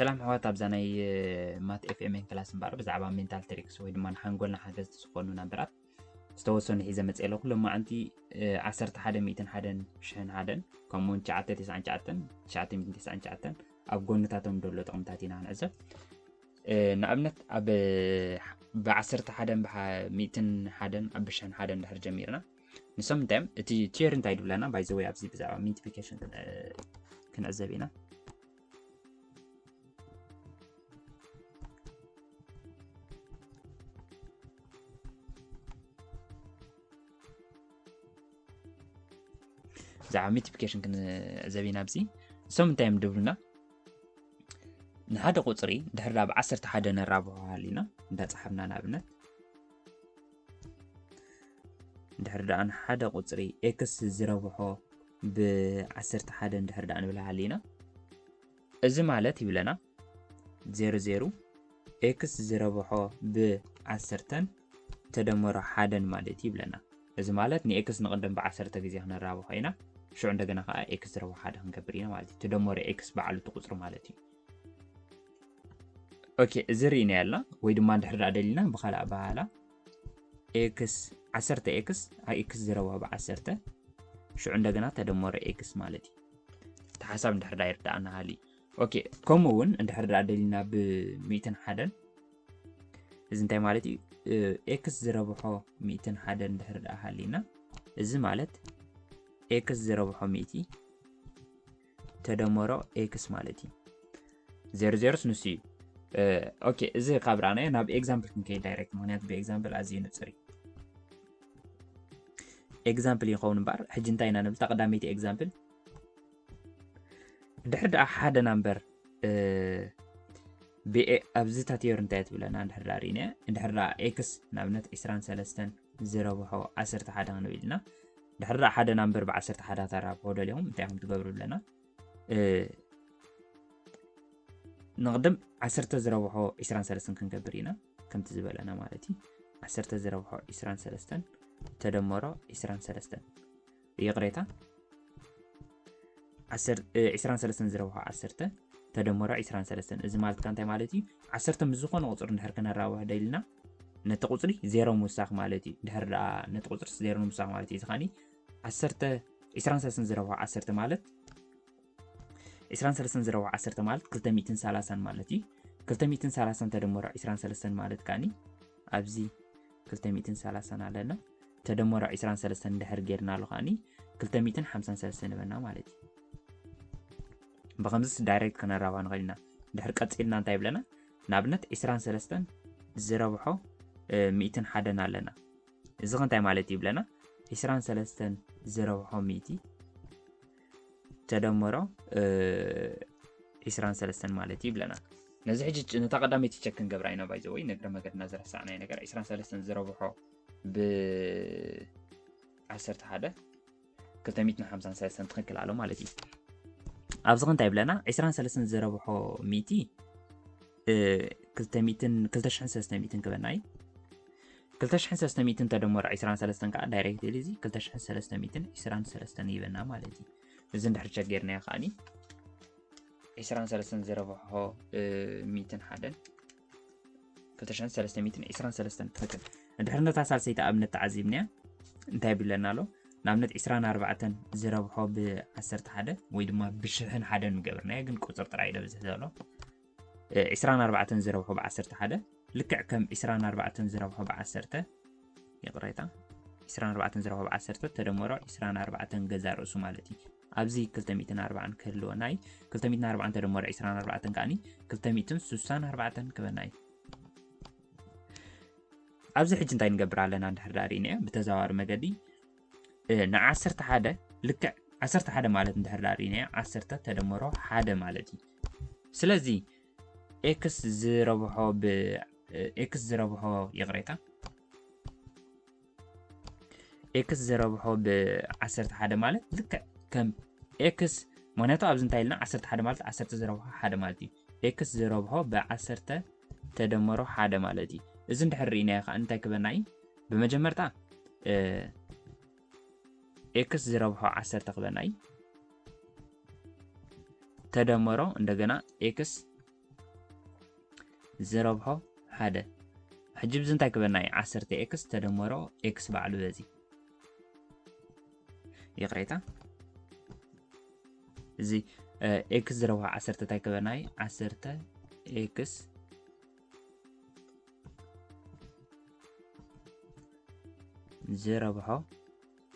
ሰላም ኣሕዋት፣ ኣብዛ ናይ ማት ኤፍ ኤም ኤን ክላስ እምበኣር ብዛዕባ ሜንታል ትሪክስ ወይ ድማ ንሓንጎልና ሓገዝቲ ዝኾኑ ናምበራት ዝተወሰኑ ሒዘ መፅእ ኣለኹ። ሎማዓንቲ ዓሰርተ ሓደ፣ ሚእትን ሓደን፣ ሽሕን ሓደን፣ ከምኡውን ትሽዓተ፣ ተስዓን ትሽዓተን፣ ትሽዓተ ሚእትን ተስዓን ትሽዓተን ኣብ ጎንታቶም ዘሎ ጥቕምታት ኢና ክንዕዘብ። ንኣብነት ኣብ ብዓሰርተ ሓደን ሚእትን ሓደን ኣብ ብሽሕን ሓደን ድሕር ጀሚርና ንሶም እንታይ እዮም? እቲ ቲዮሪ እንታይ ድብለና? ባይ ዘ ወይ ኣብዚ ብዛዕባ ሚንቲፊኬሽን ክንዕዘብ ኢና። ብዛዕባ ሚንቲፊኬሽን ክንዕዘብ ኢና። ኣብዚ ንሶም እንታይ እዮም ድብሉና? ንሓደ ቁፅሪ ድሕር ዳ ብዓሰርተ ሓደ ነራብሖ ሃሊና እንዳፀሓፍና ንኣብነት ድሕር ደኣ ንሓደ ቁፅሪ ኤክስ ዝረብሖ ብዓሰርተ ሓደ እንድሕር ደኣ ንብል ሃሊና፣ እዚ ማለት ይብለና ዜሮ ዜሮ ኤክስ ዝረብሖ ብዓሰርተን ተደመሮ ሓደን ማለት እዩ ይብለና። እዚ ማለት ንኤክስ ንቕድም ብዓሰርተ ግዜ ክነራብሖ ኢና። ሽዑ እንደገና ከዓ ኤክስ ዝረብሖ ሓደ ክንገብር ኢና ማለት እዩ። ተደመሮ ኤክስ በዓሉ እቲ ቁፅሪ ማለት እዩ። ኦኬ፣ እዚ ርኢና ያልና ወይ ድማ እንድሕር ደኣ ደሊና ብካልእ ኣበሃህላ ኤክስ ዓሰርተ ኤክስ ኣብ ኤክስ ዝረብሖ ብዓሰርተ ሽዑ እንደገና ተደመሮ ኤክስ ማለት እዩ። እቲ ሓሳብ እንድሕር ደኣ ይርዳኣና ሃሊ። ኦኬ፣ ከምኡ እውን እንድሕር ደኣ ደሊና ብሚእትን ሓደን እዚ እንታይ ማለት እዩ? ኤክስ ዝረብሖ ሚእትን ሓደን እንድሕር ደኣ ሃሊና እዚ ማለት ኤክስ ዝረብሖ ሚእቲ ተደመሮ ኤክስ ማለት እዩ። ዜሮ ዜሮስ ንሱ እዩ። ኦኬ፣ እዚ ካብ ረኣናዮ ናብ ኤግዛምፕል ክንከይድ ዳይሬክት፣ ምክንያቱ ብኤግዛምፕል ኣዝዩ ንፅር እዩ። ኤግዛምፕል ይኸውን እምበኣር ሕጂ እንታይ ኢና ንብል? እታ ቀዳመይቲ ኤግዛምፕል ድሕር ደኣ ሓደ ናምበር ኣብዚ እታ ቲዮሪ እንታይ ትብለና? እንድሕር ደኣ ርኢና እንድሕር ደኣ ኤክስ ንኣብነት ዕስራን ሰለስተን ዝረብሖ ዓሰርተ ሓደ ክንብል ኢና። ድሕር ደኣ ሓደ ናምበር ብዓሰርተ ሓደ ተራብሖ ደሊኹም እንታይ ኢኹም ትገብሩ ኣለና? ንቕድም ዓሰርተ ዝረብሖ ዕስራን ሰለስተን ክንገብር ኢና። ከምቲ ዝበለና ማለት እዩ። ዓሰርተ ዝረብሖ ዕስራን ሰለስተን ተደመሮ ዕስራን ሰለስተን ይቕሬታ፣ ዕስራን ሰለስተን ዝረብሖ ዓሰርተ ተደመሮ ዕስራን ሰለስተን። እዚ ማለት ከ እንታይ ማለት እዩ? ዓሰርተ ምስ ዝኾነ ቁፅሪ እንድሕር ክነራብሖ ደሊና ነቲ ቁፅሪ ዜሮ ምውሳኽ ማለት እዩ። ድሕር ደኣ ነቲ ቁፅሪ ዜሮ ንምውሳኽ ማለት እዩ። እዚ ከዓኒ ዓሰርተ ዕስራን ሰለስተን ዝረብሖ ዓሰርተ ማለት ዕስራን ሰለስተን ዝረብሖ ዓሰርተ ማለት ክልተ ሚእትን ሰላሳን ማለት እዩ። ክልተ ሚእትን ሰላሳን ተደመሮ ዕስራን ሰለስተን ማለት ከዓኒ ኣብዚ ክልተ ሚእትን ሰላሳን ኣለና። ተደመሮ ዕስራን ሰለስተን እንድሕር ጌርናሉ ከዓኒ ክልተ ሚእትን ሓምሳን ሰለስተን ይበና ማለት እዩ። ብኸምዚስ ዳይሬክት ከነራባ ንኽእል ኢና። ድሕር ቀፂልና እንታይ ይብለና? ንኣብነት ዕስራን ሰለስተን ዝረብሖ ሚእትን ሓደን ኣለና። እዚ ከ እንታይ ማለት እዩ ይብለና? ዕስራን ሰለስተን ዝረብሖ ሚእቲ ተደመሮ ዕስራን ሰለስተን ማለት እዩ ይብለና። ነዚ ሕጂ ነታ ቀዳመይቲ ቸክ ክንገብራ ኢና። ባይ ዘ ወይ ንእግረ መገድና ዝረሳዕናዮ ነገር ዕስራን ሰለስተን ዝረብሖ ብዓሰርተ ሓደ ክልተ ሚእትን ሓምሳን ሰለስተን ትኽክል ኣሎ ማለት እዩ። ኣብዚ ከ እንታይ ይብለና? ዕስራን ሰለስተን ዝረብሖ ሚእቲ ክልተ ሚእትን ክልተ ሽሕን ሰለስተ ሚእትን ክበና እዩ። ክልተ ሽሕን ሰለስተ ሚእትን ተደመሮ ዕስራን ሰለስተን ከዓ ዳይሬክት ኢሉ እዚ ክልተ ሽሕን ሰለስተ ሚእትን ዕስራን ሰለስተን ይበና ማለት እዩ። እዚ እንድሕር ቸክ ጌርናዮ ከዓኒ ዕስራን ሰለስተን ዝረብሖ ሚእትን ሓደን ክልተ ሽሕን ሰለስተ ሚእትን ዕስራን ሰለስተን ትኽክል። እንድሕር ነታ ሳልሰይቲ ኣብነት ተዓዚብናያ እንታይ ይብለና ኣሎ? ንኣብነት ዕስራን ኣርባዕተን ዝረብሖ ብዓሰርተ ሓደ ወይ ድማ ብሽሕን ሓደን ምገብርናዮ፣ ግን ቁፅር ጥራይ ደብዝሕ ዘሎ ዕስራን ኣርባዕተን ዝረብሖ ብዓሰርተ ሓደ ልክዕ ከም ዕስራን ኣርባዕተን ዝረብሖ ብዓሰርተ ይቕሬታ ዕስራን ኣርባዕተን ዝረብሖ ብዓሰርተ ተደመሮ ዕስራን ኣርባዕተን ገዛ ርእሱ ማለት እዩ። ኣብዚ ክልተ ሚእትን ኣርባዓን ክህልወና እዩ። ክልተ ሚእትን ኣርባዓን ተደመሮ ዕስራን ኣርባዕተን ከዓኒ ክልተ ሚእትን ስሳን ኣርባዕተን ክበና እዩ። ኣብዚ ሕጂ እንታይ ንገብር ኣለና? እንድሕር ዳኣ ርኢናዮ ብተዘዋዋሪ መገዲ ንዓሰርተ ሓደ ልክዕ ዓሰርተ ሓደ ማለት እንድሕር ዳኣ ርኢናዮ ዓሰርተ ተደመሮ ሓደ ማለት እዩ። ስለዚ ኤክስ ዝረብሖ ብ ኤክስ ዝረብሖ ይቕሬታ ኤክስ ዝረብሖ ብዓሰርተ ሓደ ማለት ልክዕ ከም ኤክስ ምክንያቱ ኣብዚ እንታይ ኢልና ዓሰርተ ሓደ ማለት ዓሰርተ ዝረብሖ ሓደ ማለት እዩ። ኤክስ ዝረብሖ ብዓሰርተ ተደመሮ ሓደ ማለት እዩ። እዚ እንድሕር ርኢናዮ ከዓ እንታይ ክበና እዩ? ብመጀመርታ ኤክስ ዝረብሖ ዓሰርተ ክበና እዩ። ተደመሮ እንደገና ኤክስ ዝረብሖ ሓደ። ሕጂ ብዚ እንታይ ክበና እዩ? ዓሰርተ ኤክስ ተደመሮ ኤክስ ባዕሉ በዚ። ይቕሬታ። እዚ፣ እ፣ ኤክስ ዝረብሖ ዓሰርተ እንታይ ክበና እዩ? ዓሰርተ ኤክስ ዝረብሖ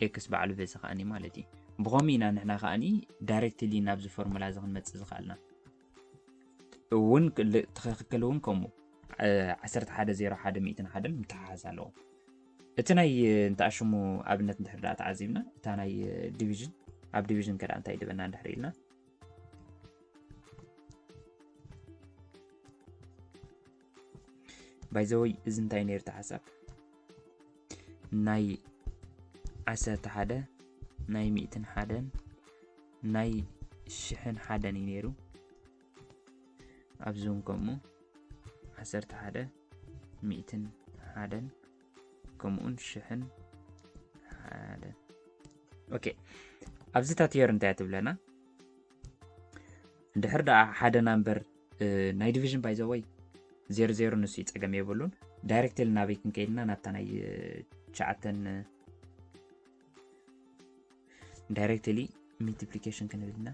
ኤክስ ባዕሉ በዚ ከኣኒ ማለት እዩ። ብኸምኡ ኢና ንሕና ከኣኒ ዳይሬክትሊ ናብዚ ፎርሙላ እዚ ክንመጽእ ዝኸኣልና። እውን ክል-፣ ትኽክል እውን ከምኡ፣ እ፣ ዓሰርተ ሓደ ዜሮ ሓደ ሚእትን ሓደን ምትሓሓዝ ኣለዎም። እቲ ናይ፣ እ፣ እንተኣሽሙ ኣብነት እንድሕር ደኣ ተዓዚብና፣ እታ ናይ፣ እ፣ ዲቪዥን፣ ኣብ ዲቪዥን ከ ደኣ እንታይ ይድበና እንድሕር ኢልና? ባይ ዘ ወይ እዚ እንታይ ነይሩ እቲ ሓሳብ? ናይ ዓሰርተ ሓደ፣ ናይ ሚእትን ሓደን፣ ናይ ሽሕን ሓደን እዩ ነይሩ። ኣብዚ እውን ከምኡ ዓሰርተ ሓደ፣ ሚእትን ሓደን፣ ከምኡውን ሽሕን ሓደን። ኦኬ፣ ኣብዚ እታ ቲዮሪ እንታይ እያ ትብለና? እንድሕር ደኣ ሓደ ናምበር፣ እ፣ ናይ ዲቪዥን ባይ ዘ ወይ ዜሮ ዜሮ ንሱ እዩ ጸገም የብሉን። ዳይሬክትሊ ናበይ ክንከይድ ኢና? ናብታ ናይ፣ እ፣ ትሽዓተን፣ እ፣ ዳይሬክትሊ ሚልቲፕሊኬሽን ክንብል ኢና።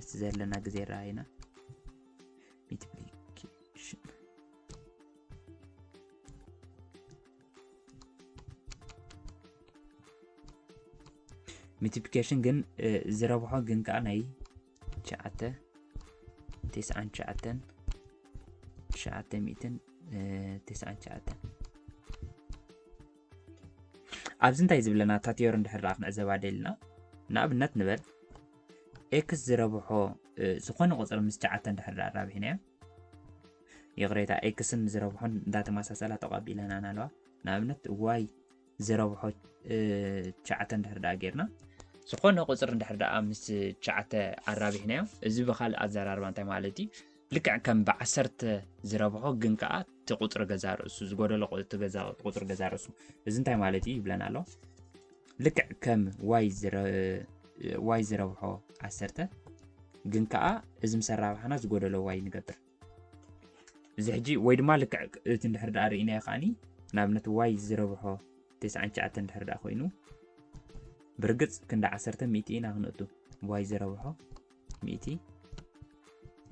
እስቲ ዘለና ግዜ ረኣይና። ሚልቲፕሊኬሽን። ሚልቲፕሊኬሽን ግን፣ እ፣ ዝረብሖ ግን ከኣ ናይ ትሽዓተ፣ ተስዓን ትሽዓተን፣ ትሽዓተ ሚእትን፣ እ፣ ተስዓን ትሽዓተን። ኣብዚ እንታይ ዝብለና እታ ቲዮሪ እንድሕር ደኣ ክንዕዘባ ደሊና፣ ንኣብነት ንበል ኤክስ ዝረብሖ፣ እ፣ ዝኾነ ቁጽሪ ምስ ትሽዓተ እንድሕር ደኣ ኣራቢሕናዮ፣ ይቕሬታ፣ ኤክስን ዝረብሖን እንዳተመሳሰላ ተቐቢለናን ኣለዋ። ንኣብነት ዋይ ዝረብሖ፣ እ፣ ትሽዓተ እንድሕር ደኣ ጌርና፣ ዝኾነ ቁጽሪ እንድሕር ደኣ ምስ ትሽዓተ ኣራቢሕናዮ፣ እዚ ብኻልእ ኣዘራርባ እንታይ ማለት እዩ? ልክዕ ከም ብዓሰርተ ዝረብሖ ግን ከኣ እቲ ቁጽሪ ገዛ ርእሱ፣ ዝጎደሎ ቁ-፣ እቲ ገዛ፣ ቁጽሪ ገዛ ርእሱ። እዚ እንታይ ማለት እዩ ይብለና ኣሎ። ልክዕ ከም ዋይ ዝረ-፣ ዋይ ዝረብሖ ዓሰርተ ግን ከኣ እዚ ምስ ኣራባሕና ዝጎደሎ ዋይ ንገብር። እዚ ሕጂ ወይ ድማ ልክዕ እቲ እንድሕር ደኣ ርኢናዮ ከኣኒ፣ ንኣብነት ዋይ ዝረብሖ ተስዓን ትሽዓተን እንድሕር ደኣ ኮይኑ፣ ብርግጽ ክንዲ ዓሰርተ ሚእቲ ኢና ክንእቱ። ዋይ ዝረብሖ ሚእቲ፣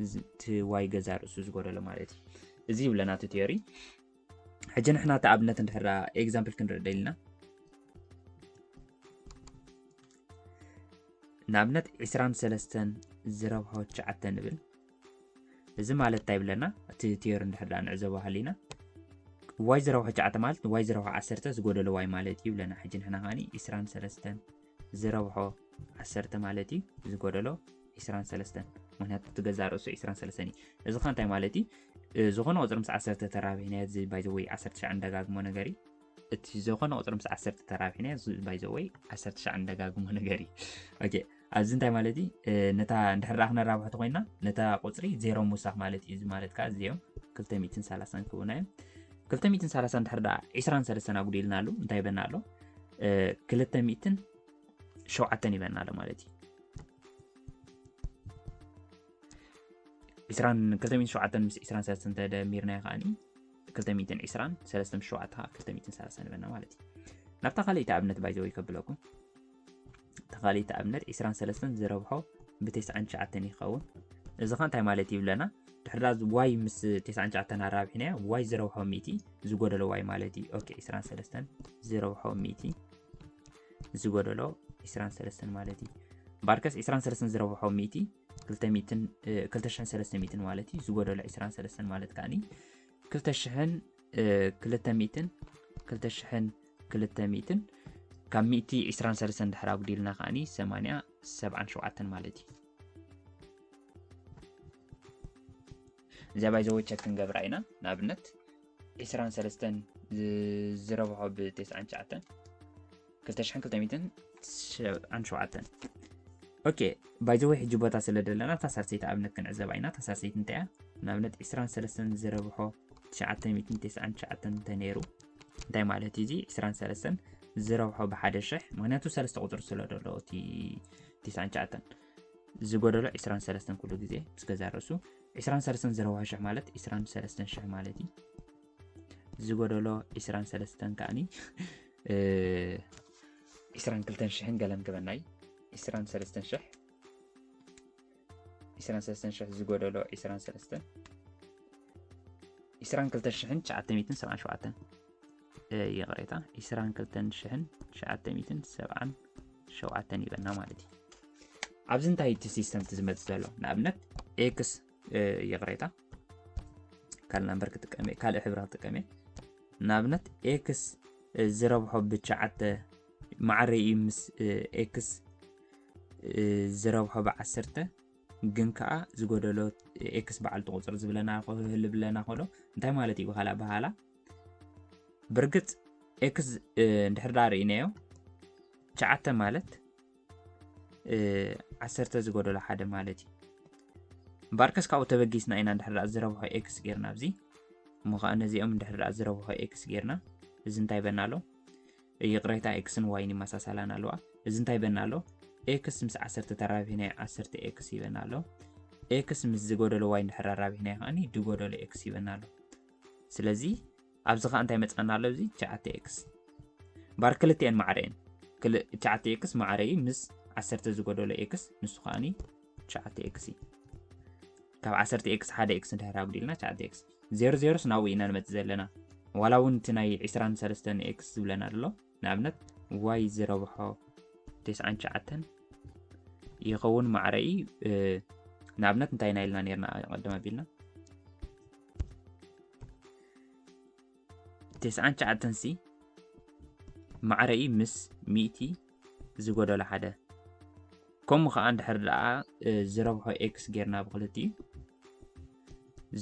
እዚ እቲ ዋይ ገዛ ርእሱ ዝጎደሎ ማለት እዩ። እዚ ይብለና እቲ ቲዮሪ። ሕጂ ንሕና እቲ ኣብነት እንድሕር ደኣ ኤግዛምፕል ክንርኢ ደሊና፣ ንኣብነት ዕስራን ሰለስተን ዝረብሖ ትሽዓተ ንብል። እዚ ማለት እንታይ ይብለና? እቲ ቲዮሪ እንድሕር ደኣ ንዕዘቦ ሃሊና፣ ዋይ ዝረብሖ ትሽዓተ ማለት ዋይ ዝረብሖ ዓሰርተ ዝጎደሎ ዋይ ማለት እዩ ይብለና። ሕጂ ንሕና ከኣኒ ዕስራን ሰለስተን ዝረብሖ ዓሰርተ ማለት እዩ፣ ዝጎደሎ ዕስራን ሰለስተን። ምኽንያቱ እቲ ገዛ ርእሱ ዕስራን ሰለስተን እዩ። እዚ ኸ እንታይ ማለት እዩ? እ፣ ዝኾነ ቁጽሪ ምስ ዓሰርተ ተራቢሕናዮ፣ እዚ ባይ ዘ ወይ ዓሰርተ ትሽዓን ደጋግሞ ነገር እዩ። እቲ ዝኾነ ቁጽሪ ምስ ዓሰርተ ተራቢሕናዮ፣ እዚ ባይ ዘ ወይ ዓሰርተ ትሽዓን ደጋግሞ ነገር እዩ። ኦኬ፣ ኣብዚ እንታይ ማለት እዩ? እ፣ ነታ እንድሕር ደኣ ክነራብሖ ተኾይንና፣ ነታ ቁጽሪ ዜሮ ምውሳኽ ማለት እዩ። እዚ ማለት ከኣ እዚኦም ክልተ ሚእትን ሰላሳን ክህቡና እዮም። ክልተ ሚእትን ሰላሳን እንድሕር ደኣ ዕስራን ሰለስተን ኣጉዲልናሉ፣ እንታይ ይበና ኣሎ? እ፣ ክልተ ሚእትን ሸውዓተን ይበና ኣሎ ማለት እዩ። ዕስራን፣ ክልተ ሚእትን ሸውዓተን ምስ ዕስራን ሰለስተን ተደሚርናዮ ከኣኒ፣ ክልተ ሚእትን ዕስራን፣ ሰለስተ ምስ ሸውዓተ ከኣ ክልተ ሚእትን ሰላሳን ይበና ማለት እዩ። ናብታ ካልኣይቲ ኣብነት ባይ ዘ ወይ ከብለኩም። እታ ካልኣይቲ ኣብነት ዕስራን ሰለስተን ዝረብሖ ብተስዓን ትሽዓተን ይኸውን። እዚ ኸ እንታይ ማለት እዩ ይብለና? ድሕሪ ዳ ዋይ ምስ ተስዓን ትሽዓተን ኣራቢሕናዮ፣ ዋይ ዝረብሖ ሚእቲ፣ ዝጎደሎ ዋይ ማለት እዩ። ኦኬ፣ ዕስራን ሰለስተን ዝረብሖ ሚእቲ፣ ዝጎደሎ ዕስራን ሰለስተን ማለት እዩ። እምበኣርከስ ዕስራን ሰለስተን ዝረብሖ ሚእቲ፣ ክልተ ሚእትን፣ እ፣ ክልተ ሽሕን ሰለስተ ሚእትን ማለት እዩ። ዝጎደሎ ዕስራን ሰለስተን ማለት ከኣኒ ክልተ ሽሕን፣ እ፣ ክልተ ሚእትን፣ ክልተ ሽሕን ክልተ ሚእትን፣ ካብ ሚእቲ ዕስራን ሰለስተን ድሕር ኣጉዲልና ከኣኒ ሰማንያ፣ ሰብዓን ሸውዓተን ማለት እዩ። እዚኣ ባይ ዘ ወይ ቸክ ክንገብራ ኢና። ንኣብነት ዕስራን ሰለስተን ዝ-፣ ዝረብሖ ብተስዓን ትሽዓተን፣ ክልተ ሽሕን ክልተ ሚእትን ሰብዓን ሸውዓተን። ኦኬ፣ ባይ ዘ ወይ ሕጂ ቦታ ስለ ደለና እታ ሳልሰይቲ ኣብነት ክንዕዘባ ኢና። እታ ሳልሰይቲ እንታይ እያ? ንኣብነት ዕስራን ሰለስተን ዝረብሖ ትሽዓተ ሚእትን ተስዓን ትሽዓተን እንተነይሩ፣ እንታይ ማለት እዩ? እዚ ዕስራን ሰለስተን ዝረብሖ ብሓደ ሽሕ፣ ምኽንያቱ ሰለስተ ቁጽሪ ስለ ደሎ እቲ ተስዓን ትሽዓተን፣ ዝጎደሎ ዕስራን ሰለስተን ኩሉ ግዜ ምስ ገዛ ርእሱ፣ ዕስራን ሰለስተን ዝረብሖ ሽሕ ማለት ዕስራን ሰለስተን ሽሕ ማለት እዩ። ዝጎደሎ ዕስራን ሰለስተን ከዓኒ እ፣ ዕስራን ክልተን ሽሕን ገለን ክበና እዩ። ዕስራን ሰለስተን ሽሕ ዕስራን ሰለስተን ሽሕ ዝጎደሎ ዕስራን ሰለስተን ዕስራን ክልተን ሽሕን ትሽዓተ ሚእትን ሰብዓን ሸውዓተን እ፣ ይቕሬታ ዕስራን ክልተን ሽሕን ትሽዓተ ሚእትን ሰብዓን ሸውዓተን ይበና ማለት እዩ። ኣብዚ እንታይ እቲ ሲስተም እቲ ዝመፅእ ዘሎ ንኣብነት ኤክስ እ፣ ይቕሬታ ካልእ ናምበር ክጥቀም እየ ካልእ ሕብሪ ክጥቀም እየ ንኣብነት ኤክስ እ፣ ዝረብሖ ብትሽዓተ ማዕረ እዩ ምስ እ፣ ኤክስ እ፣ ዝረብሖ ብዓሰርተ ግን ከዓ ዝጎደሎ ኤክስ በዓልቲ ቁፅሪ ዝብለና ዝብለና ከሎ እንታይ ማለት እዩ ብካላ ብሃላ ብርግፅ ኤክስ እ፣ እንድሕር ዳ ርኢናዮ ትሽዓተ ማለት እ፣ ዓሰርተ ዝጎደሎ ሓደ ማለት እዩ እምበኣርከስ ካብኡ ተበጊስና ኢና እንድሕር ዳ ዝረብሖ ኤክስ ጌርና ኣብዚ እሞ ከዓ ነዚኦም እንድሕር ዳ ዝረብሖ ኤክስ ጌርና እዚ እንታይ በና ኣሎ ይቕሬታ ኤክስን ዋይን ይመሳሰላን ኣለዋ እዚ እንታይ በና ኣሎ ኤክስ ምስ ዓሰርተ ተራቢሕናዮ ዓሰርተ ኤክስ ይበና ኣሎ ኤክስ ምስ ዝጎደሎ ዋይ እንድሕር ኣራቢሕናዮ ከዓኒ ድጎደሎ ኤክስ ይበና ኣሎ ስለዚ ኣብዚ ከዓ እንታይ መፅኣና ኣሎ እዚ ትሽዓተ ኤክስ እምበኣር ክልቲኤን ማዕረ እየን ትሽዓተ ኤክስ ማዕረ እዩ ምስ ዓሰርተ ዝጎደሎ ኤክስ ንሱ ከዓኒ ትሽዓተ ኤክስ እዩ ካብ ዓሰርተ ኤክስ ሓደ ኤክስ እንድሕር ኣጉዲልና ትሽዓተ ኤክስ ዜሮ ዜሮስ ናብኡ ኢና ንመፅእ ዘለና ዋላ እውን እቲ ናይ ዕስራን ሰለስተን ኤክስ ዝብለና ዘሎ ንኣብነት ዋይ ዝረብሖ ተስዓን ትሽዓተን ይኸውን ማዕረ እዩ እ፣ ንኣብነት እንታይ ኢና ኢልና ነርና ቀደም ኣቢልና ተስዓን ትሽዓተን ሲ ማዕረ እዩ ምስ ሚእቲ ዝጎደሎ ሓደ ከምኡ ከዓ እንድሕር ደኣ እ፣ ዝረብሖ ኤክስ ጌርና ብክልቲኡ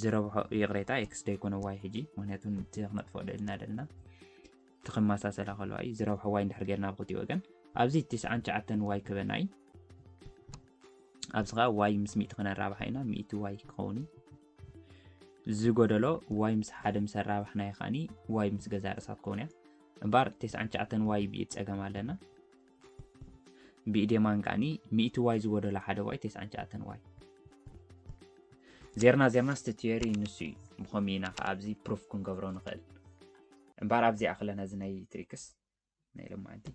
ዝረብሖ ይቕሬታ ኤክስ ደይኮነ ዋይ ሕጂ ምክንያቱ እቲ ክነጥፍኦ ደልና ደልና እቲ ክመሳሰላ ከለዋ እዩ ዝረብሖ ዋይ እንድሕር ጌርና ብክልቲኡ ወገን ኣብዚ ትስዓን ትሽዓተን ዋይ ክበና እዩ ኣብዚ ከዓ ዋይ ምስ ሚእቲ ክነራብሓ ኢና ሚእቲ ዋይ ክኸውን እዩ ዝጎደሎ ዋይ ምስ ሓደ ምስ ኣራባሕናዮ ከዓኒ ዋይ ምስ ገዛ ርእሳ ትከውን እያ እምበኣር ተስዓን ትሽዓተን ዋይ ብኢድ ፀገም ኣለና ብኢድ የማን ከዓኒ ሚእቲ ዋይ ዝጎደሎ ሓደ ዋይ ተስዓን ትሽዓተን ዋይ ዜርና ዜርና ስቲ ቲዮሪ ንሱ እዩ ብኸምኡ ኢና ከዓ ኣብዚ ፕሩፍ ክንገብሮ ንኽእል እምበኣር ኣብዚ ኣኽለና እዚ ናይ ትሪክስ ናይ ሎማዓንቲ